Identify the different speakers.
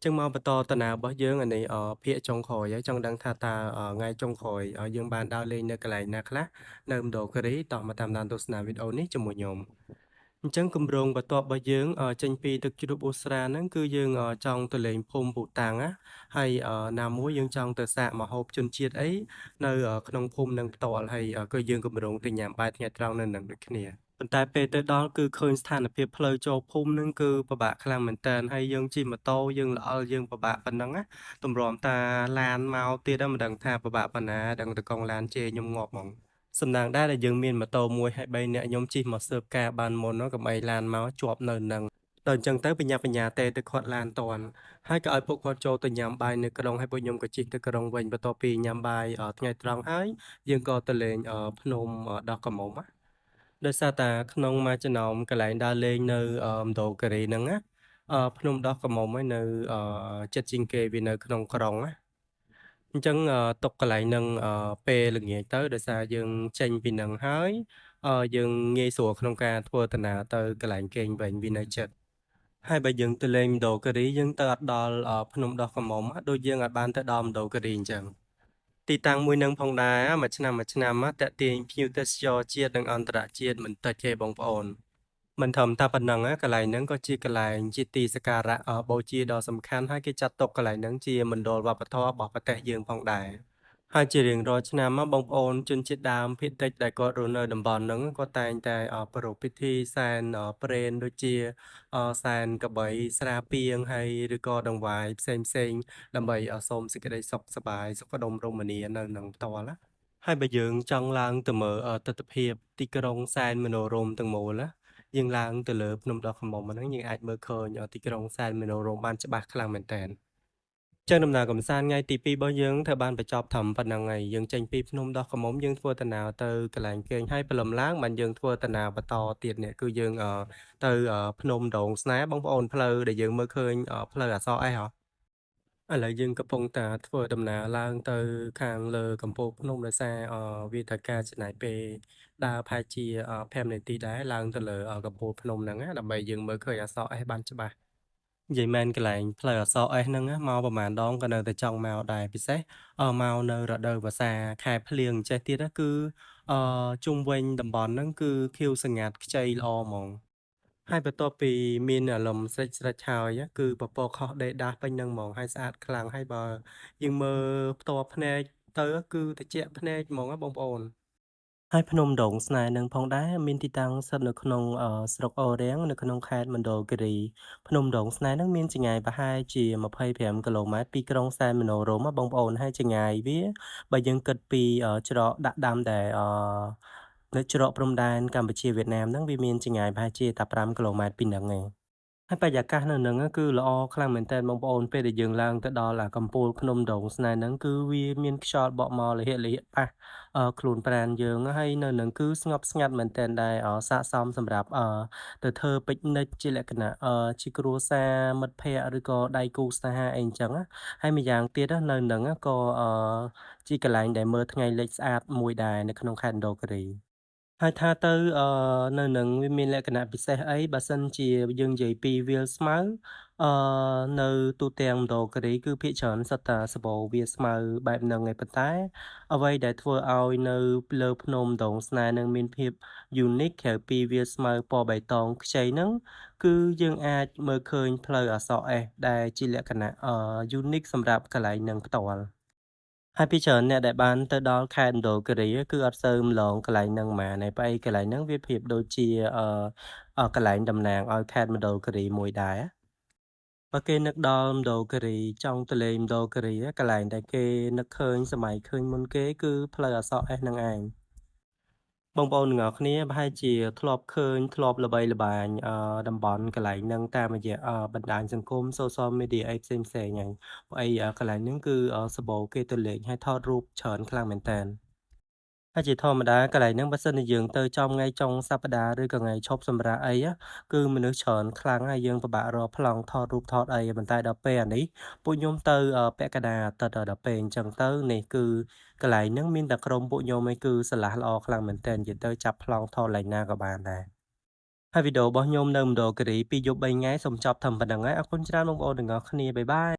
Speaker 1: ចឹងមកបន្តដំណើររបស់យើងអានេះភាគចុងក្រោយហើយចង់ដឹងថាតើថ្ងៃចុងក្រោយយើងបានដើរលេងនៅកន្លែងណាខ្លះនៅមណ្ឌលគិរីតោះមកតាមដានទស្សនាវីដេអូនេះជាមួយខ្ញុំអញ្ចឹងគម្រោងបន្ទាប់របស់យើងចេញពីទឹកជ្រោះប៊ូស្រាហ្នឹងគឺយើងចង់ទៅលេងភូមិពូតាំងណាហើយណាមួយយើងចង់ទៅសាកម្ហូបជនជាតិអីនៅក្នុងភូមិនឹងផ្ទាល់ហើយគឺយើងគម្រោងទៅញ៉ាំបាយថ្ងៃត្រង់នៅនឹងដូចគ្នាប៉ុន្តែពេលទៅដល់គឺឃើញស្ថានភាពផ្លូវចូលភូមិហ្នឹងគឺពិបាកខ្លាំងមែនតើហើយយើងជិះម៉ូតូយើងល្អិលយើងពិបាកប៉ុណ្ណឹងណាទម្រាំតាឡានមកទៀតមិនដឹងថាពិបាកប៉ុណ្ណាដឹងតកង់ឡានជេរខ្ញុំងាប់ហ្មង សំណាងដែរដែលយើងមានម៉ូតូមួយហើយបីនាក់ខ្ញុំជិះមកស៊ើបការបានមុនកុំអីឡានមកជាប់នៅនឹងដល់អញ្ចឹងទៅបញ្ញាបញ្ញាទេទៅខាត់ឡានតន់ហើយក៏ឲ្យពួកគាត់ចូលទៅញ៉ាំបាយនៅក្រុងហើយពួកខ្ញុំក៏ជិះទៅក្រុងវិញបន្ទាប់ពីញ៉ាំបាយថ្ងៃត្រង់ហើយយើងក៏ទៅលេងភ្នំដោះក្រមុំណាដោយសារតាក្នុងមួយចំណោមកន្លែងដើរលេងនៅមណ្ឌលគិរីហ្នឹងណាភ្នំដោះក្រមុំឯនៅចិត្តជាងគេវានៅក្នុងក្រុងណាអញ្ចឹងទុកកន្លែងហ្នឹងពេលល្ងាចទៅដោយសារយើងចេញពីហ្នឹងហើយយើងងាយស្រួលក្នុងការធ្វើដំណើរទៅកន្លែងគេងវិញវានៅជិតហើយបើយើងទៅលេងមណ្ឌលគិរីយើងទៅអត់ដល់ភ្នំដោះក្រមុំដូចយើងអត់បានទៅដល់មណ្ឌលគិរីអញ្ចឹងទីតាំងមួយនឹងផងដែរមួយឆ្នាំមួយឆ្នាំតាក់ទាញភ្ញៀវទេសចរជាតិនិងអន្តរជាតិមិនតិចទេបងប្អូនមិនធម្មតាប៉ុណ្ណឹងកន្លែងហ្នឹងក៏ជាកន្លែងជាទីសក្ការៈបូជាដ៏សំខាន់ហើយគេចាត់ទុកកន្លែងហ្នឹងជាមណ្ឌលវប្បធម៌របស់ប្រទេសយើងផងដែរហើយជារៀងរាល់ឆ្នាំបងប្អូនជនជាតិដើមភាគតិចដែលគាត់រស់នៅតំបន់ហ្នឹងគាត់តែងតែប្រារព្ធពិធីសែនព្រេនដូចជាសែនក្របីស្រាពាងហើយឬក៏ដង្វាយផ្សេងផ្សេងដើម្បីសូមសេចក្តីសុខសប្បាយសុខដុមរមនានៅនឹងផ្ទាល់ណាហើយបើយើងចង់ឡើងទៅមើលទិដ្ឋភាពទីក្រុងសែនមនោរម្យទាំងមូលណាយើងឡើងទៅលើភ្នំដោះក្រមុំហ្នឹងយើងអាចមើលឃើញទីក្រុងសែនមនោរម្យបានច្បាស់ខ្លាំងមែនតើចឹងដំណើរកម្សាន្តថ្ងៃទី2របស់យើងត្រូវបានបញ្ចប់ត្រឹមប៉ុណ្្នឹងហើយយើងចេញពីភ្នំដោះក្រមុំយើងធ្វើដំណើរទៅកន្លែងគេងហើយព្រលឹមឡើងបានយើងធ្វើដំណើរបន្តទៀតនេះគឺយើងទៅភ្នំដងស្នេហ៍បងប្អូនផ្លូវដែលយើងមើលឃើញផ្លូវអក្សរអេសហ៎ឥឡូវយើងកំពុងតែធ្វើដំណើរឡើងទៅខាងលើកំពូលភ្នំដោយសារវាត្រូវការចំណាយពេលដើរប្រហែលជា5នាទីដែរឡើងទៅលើកំពូលភ្នំហ្នឹងណាដើម្បីយើងមើលឃើញអក្សរ S បានច្បាស់និយាយមែនកន្លែងផ្លូវអក្សរ S ហ្នឹងណាមកប្រហែលដងក៏នៅតែចង់មកដែរពិសេសមកនៅរដូវវស្សាខែភ្លៀងចេះទៀតណាគឺជុំវិញតំបន់ហ្នឹងគឺខៀវស្រងាត់ខ្ចីល្អហ្មងហើយបន្ទាប់ពីមានអារម្មណ៍ស្រេចស្រេចហើយគឺពពកខុសដេដាសពេញហ្នឹងហ្មងហើយស្អាតខ្លាំងហើយបើយើងមើលផ្ទាល់ភ្នែកទៅគឺត្រជាក់ភ្នែកហ្មងណាបងប្អូនហើយភ្នំដងស្នេហ៍នឹងផងដែរមានទីតាំងស្ថិតនៅក្នុងស្រុកអូរាំងនៅក្នុងខេត្តមណ្ឌលគិរីភ្នំដងស្នេហ៍នឹងមានចម្ងាយប្រហែលជា25គីឡូម៉ែត្រពីក្រុងសែនមនោរម្យបងប្អូនហើយចម្ងាយវាបើយើងគិតពីច្រកដាក់ដាំដែលនៅច្រកព្រំដែនកម្ពុជាវៀតណាមហ្នឹងវាមានចម្ងាយប្រហែលជាតែ5គីឡូម៉ែត្រពីហ្នឹងឯងហើយបរិយាកាសនៅហ្នឹងគឺល្អខ្លាំងមែនទែនបងប្អូនពេលដែលយើងឡើងទៅដល់អាកំពូលភ្នំដងស្នេហ៍ហ្នឹងគឺវាមានខ្យល់បក់មកលហិលហិប៉ះខ្លួនប្រាណយើងហើយនៅហ្នឹងគឺស្ងប់ស្ងាត់មែនទែនដែលស័ក្តិសមសម្រាប់ទៅធ្វើពិកនិចជាលក្ខណៈជាគ្រួសារមិត្តភ័ក្តិឬក៏ដៃគូស្នេហាអីអញ្ចឹងណាហើយម្យ៉ាងទៀតនៅហ្នឹងក៏ជាកន្លែងដែលមើលថ្ងៃលិចស្អាតមួយដែរនៅក្នុងខេត្តមណ្ឌលគិរីហើយថាទៅនៅនឹងវាមានលក្ខណៈពិសេសអីបើសិនជាយើងនិយាយពីវាលស្មៅនៅទូទាំងមណ្ឌលគិរីគឺភាគច្រើនសុទ្ធតែសម្បូរវាលស្មៅបែបហ្នឹងឯងប៉ុន្តែអ្វីដែលធ្វើឲ្យនៅលើភ្នំដងស្នេហ៍នឹងមានភាព unique ក្រៅពីវាលស្មៅពណ៌បៃតងខ្ចីហ្នឹងគឺយើងអាចមើលឃើញផ្លូវអក្សរ S ដែលជាលក្ខណៈ unique សម្រាប់កន្លែងហ្នឹងផ្ទាល់ហើយពីច្រើនអ្នកដែលបានទៅដល់ខេត្តមណ្ឌលគិរីគឺអត់សូវម្លងកន្លែងហ្នឹងហ្មងឯព្រោះអីកន្លែងហ្នឹងវាប្រៀបដូចជាកន្លែងតំណាងឲ្យខេត្តមណ្ឌលគិរីមួយដែរបើគេនឹកដល់មណ្ឌលគិរីចង់ទៅលេងមណ្ឌលគិរីកន្លែងដែលគេនឹកឃើញសម័យឃើញមុនគេគឺផ្លូវអក្សរ S ហ្នឹងឯងបងប្អូនទាំងអស់គ្នាប្រហែលជាធ្លាប់ឃើញធ្លាប់ល្បីល្បាញតំបន់កន្លែងហ្នឹងតាមរយៈបណ្ដាញសង្គម social media អីផ្សេងៗហ្នឹងព្រោះអីកន្លែងហ្នឹងគឺសម្បូរគេទៅលេងហើយថតរូបច្រើនខ្លាំងមែនតើហើយជាធម្មតាកន្លែងហ្នឹងបើសិនជាយើងទៅចំថ្ងៃចុងសប្តាហ៍ឬក៏ថ្ងៃឈប់សម្រាកអីគឺមនុស្សច្រើនខ្លាំងហើយយើងពិបាករកប្លង់ថតរូបថតអីប៉ុន្តែដល់ពេលអានេះពួកខ្ញុំទៅពាក់កណ្ដាលអាទិត្យដល់ពេលអញ្ចឹងទៅនេះគឺកន្លែងហ្នឹងមានតែក្រុមពួកខ្ញុំឯងគឺស្រឡះល្អខ្លាំងមែនទែននិយាយទៅចាប់ប្លង់ថតកន្លែងណាក៏បានដែរហ ហើយវីដេអូរបស់ខ្ញុំនៅមណ្ឌលគិរី2យប់3ថ្ងៃសូមចប់ត្រឹមប៉ុណ្ណឹងហើយអរគុណច្រើនបងប្អូនទាំងអស់គ្នាbye bye.